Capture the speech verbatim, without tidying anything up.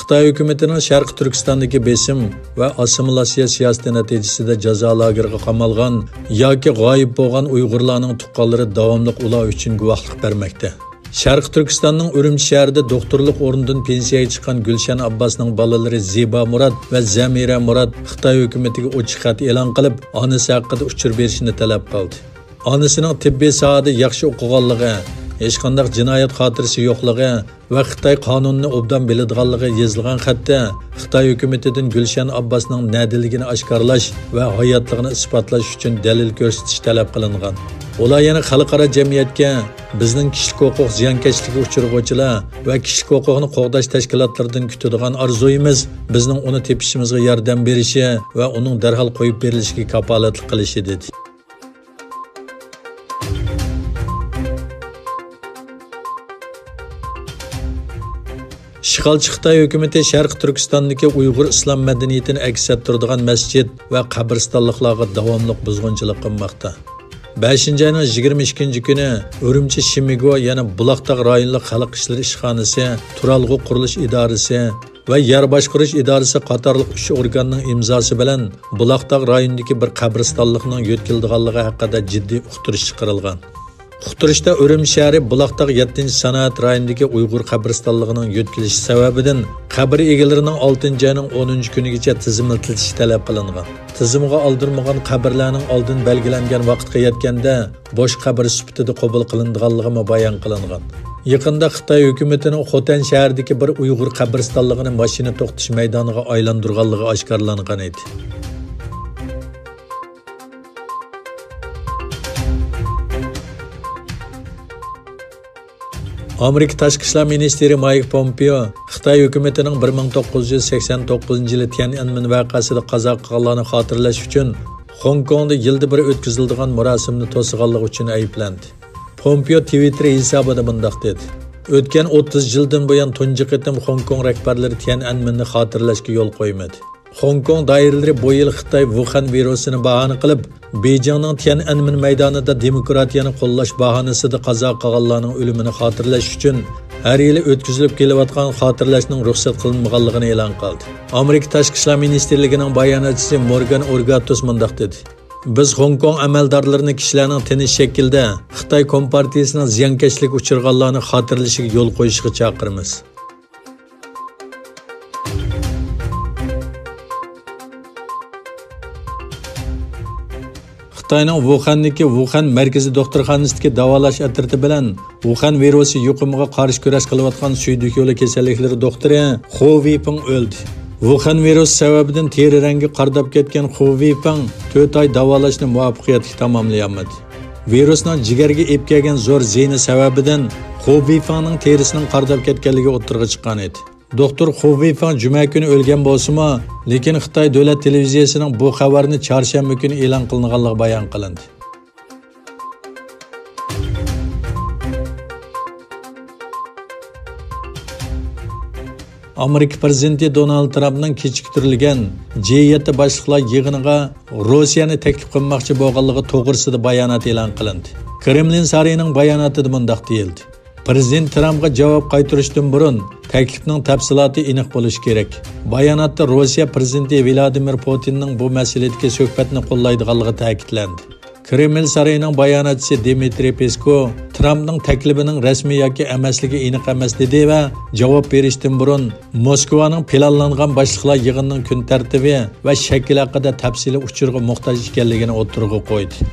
خىتاي ھۆكۈمىتىنىڭ شەرقىي تۈركىستاندىكى بېسىم ۋە ئاسسىمىلياتسىيە سىياسىتى نەتىجىسىدە جازا لاگېرىغا قامالغان ياكى غايىب بولغان ئۇيغۇرلارنىڭ تۇغقانلىرى داۋاملىق ئۇلار ئۈچۈن گۇۋاھلىق بەرمەكتە. شەرقىي تۈركىستاننىڭ ئۈرۈمچى شەھىرىدە دوختۇرلۇق ئورنىدىن پېنسىيەگە چىققان گۈلشەن ئابباسنىڭ بالىلىرى زىبا مۇرات ۋە زەمىرە مۇرات خىتاي ھۆكۈمىتىگە ئوچۇق خەت ئېلان قىلىپ، ئانىسى ھەققىدە ئۇچۇر بېرىشنى تەلەپ قىلدى. ئانىسىنىڭ تېببىي ساھەدە ياخشى ئوقۇغانلىقى، ھېچقانداق جىنايەت خاتىرىسى يوقلۇقى ۋە خىتاي قانۇنىنى ئوبدان بىلىدىغانلىقى يېزىلغان خەتتە خىتاي ھۆكۈمىتىدىن گۈلشەن ئابباسنىڭ نەدىلىكىنى ئاشكارىلاش ۋە ھاياتلىقىنى ئىسپاتلاش ئۈچۈن دەلىل كۆرسىتىش تەلەپ قىلىنغان. ئۇلار يەنە خەلقئارا جەمئىيەتكە بىزنىڭ كىشىلىك ھوقۇق زىيانكەشلىكىگە ئۇچرىغۇچىلار ۋە كىشىلىك ھوقۇقنى قوغداش تەشكىلاتلىرىدىن كۈتىدىغان ئارزۇيىمىز بىزنىڭ ئۇنى تېپىشىمىزغا ياردەم بېرىشى ۋە ئۇنىڭ دەرھال قويۇپ بېرىلىشىگە كاپالەتلىك قىلىشى، دېدى. ئىشغالچى خىتاي ھۆكۈمىتى شەرقىي تۈركىستاندىكى ئۇيغۇر ئىسلام مەدەنىيىتىنى ئەكس ئەتتۈرىدىغان مەسچىت ۋە قەبرىستانلىقلارغا داۋاملىق بۇزغۇنچىلىق قىلماقتا. بەشىنچى ئاينىڭ يىگىرمە ئىككىنچى كۈنى ئۈرۈمچى شىمىگو يەنە بۇلاقتاغ رايونلۇق خەلق ئىشلىرى ئىشخانىسى، تۇرالغۇ قۇرۇلۇش ئىدارىسى ۋە يەر باشقۇرۇش ئىدارىسى قاتارلىق ئۈچ ئورگاننىڭ ئىمزاسى بىلەن بۇلاقتاغ رايونىدىكى بىر قەبرىستانلىقنىڭ يۆتكىلىدىغانلىقى ھەققىدە جىددىي ئۇقتۇرۇش چىقىرىلغان. ئۇقتۇرۇشتا ئۈرۈمچى شەھىرى بۇلاقتاغ يەتتىنچى سانائەت رايونىدىكى ئۇيغۇر قەبرىستانلىقىنىڭ يۆتكىلىشى سەۋەبىدىن قەبرە ئىگىلىرىنىڭ ئالتىنچى ئاينىڭ ئونىنچى كۈنىگىچە تىزىملىتىلىشى تەلەپ قىلىنغان. تىزىمغا ئالدۇرمىغان قەبرىلەرنىڭ ئالدىن بەلگىلەنگەن ۋاقىتقا يەتكەندە بوش قەبرە سۈپىتىدە قوبۇل قىلىنىدىغانلىقىمۇ بايان قىلىنغان. يېقىندا خىتاي ھۆكۈمىتىنىڭ خوتەن شەھىرىدىكى بىر ئۇيغۇر قەبرىستانلىقىنى ماشىنا توختىتىش مەيدانىغا ئايلاندۇرغانلىقى ئاشكارىلانغان ئىدى. ئامېرىكا تاشقى ئىشلار مىنىستىرى مايك پومپېئو خىتاي ھۆكۈمىتىنىڭ بىر مىڭ توققۇز يۈز سەكسەن توققۇزىنچى يىلى تيەنئەنمېن ۋەقەسىدە قازا قىلغانلارنى خاتىرىلەش ئۈچۈن خوڭكوڭدا يىلدا بىر ئۆتكۈزۈلىدىغان مۇراسىمنى توسىغانلىقى ئۈچۈن ئەيىبلەندى. پومپېئو تىۋىتتېر ھېسابىدا مۇنداق دېدى: «ئۆتكەن ئوتتۇز يىلدىن بۇيان تۇنجى قېتىم خوڭكوڭ رەھبەرلىرى تيەنئەنمېننى خاتىرىلەشكە يول قويمىدى.» خوڭكوڭ دائىرىلىرى بۇ يىل خىتاي ۋۇخەن ۋىرۇسىنى باھانە قىلىپ، بېيجىڭنىڭ تيەنئەنمېن مەيدانىدا دېموكراتىيەنى قوللاش باھانىسىدا قازا قىلغانلارنىڭ ئۆلۈمىنى خاتىرىلەش ئۈچۈن ھەر يىلى ئۆتكۈزۈلۈپ كېلىۋاتقان خاتىرىلەشنىڭ رۇخسەت قىلىنمىغانلىقىنى ئېلان قىلدى. ئامېرىكا تاشقى ئىشلار مىنىستىرلىكىنىڭ باياناتچىسى مورگان ئورگاتوس مۇنداق دېدى: «بىز خوڭكوڭ ئەمەلدارلىرىنى كىشىلەرنىڭ تىنچ شەكىلدە خىتاي كومپارتىيىسىنىڭ زىيانكەشلىككە ئۇچرىغانلارنى خاتىرىلىشىگە يول قويۇشىغا چاقىرىمىز.» خىتاينىڭ ۋۇخەندىكى ۋۇخەن مەركىزىي دوختۇرخانىسىدىكى داۋالاش ئەترىتى بىلەن ۋۇخەن ۋىرۇسى يۇقۇمىغا قارشى كۈرەش قىلىۋاتقان سۈيدۈك يولى كېسەللىكلىرى دوختۇرى خۇ ۋېيپىڭ ئۆلدى. ۋۇخەن ۋىرۇسى سەۋەبىدىن تېرە رەڭگى قارىداپ كەتكەن خۇ ۋېيپىڭ تۆت ئاي داۋالاشنى مۇۋەپپەقىيەتلىك تاماملىيالمىدى. ۋىرۇسنىڭ جىگەرگە ئېلىپ كەلگەن زور زىيىنى سەۋەبىدىن خۇ ۋېيفېڭنىڭ تېرىسىنىڭ قارىداپ كەتكەنلىكى ئوتتۇرىغا چىققان ئىدى. دوختۇر خۇ ۋېيفېڭ جۈمە كۈنى ئۆلگەن بولسىمۇ، لېكىن خىتاي دۆلەت تېلېۋىزىيەسىنىڭ بۇ خەۋەرنى چارشەنبە كۈنى ئېلان قىلىنغانلىقى بايان قىلىندى. ئامېرىكا پىرېزىدېنتى دونالد ترامپنىڭ كېچىكتۈرۈلگەن جى يەتتە باشلىقلار يىغىنىغا روسىيەنى تەكلىپ قىلماقچى بولغانلىقى توغرىسىدا بايانات ئېلان قىلىندى. كرېملىن سارىيىنىڭ باياناتىدا مۇنداق دېيىلدى: «پىرېزىدېنت ترامپقا جاۋاب قايتۇرۇشتىن بۇرۇن تەكلىپنىڭ تەپسىلاتى ئېنىق بولۇشى كېرەك.» باياناتتا روسىيە پىرېزىدېنتى ۋلادىمىر پۇتىننىڭ بۇ مەسىلىدىكى سۆھبەتنى قوللايدىغانلىقى تەكىتلەندى. كرېمل سارىيىنىڭ باياناتچىسى دىمىترىي پېسكوۋ ترامپنىڭ تەكلىپىنىڭ رەسمىي ياكى ئەمەسلىكى ئېنىق ئەمەس دېدى ۋە جاۋاب بېرىشتىن بۇرۇن موسكۋانىڭ پىلانلانغان باشلىقلار يىغىنىنىڭ كۈن تەرتىپى ۋە شەكلى ھەققىدە تەپسىلىي ئۇچۇرغا موھتاج ئىكەنلىكىنى ئوتتۇرىغا قويدى.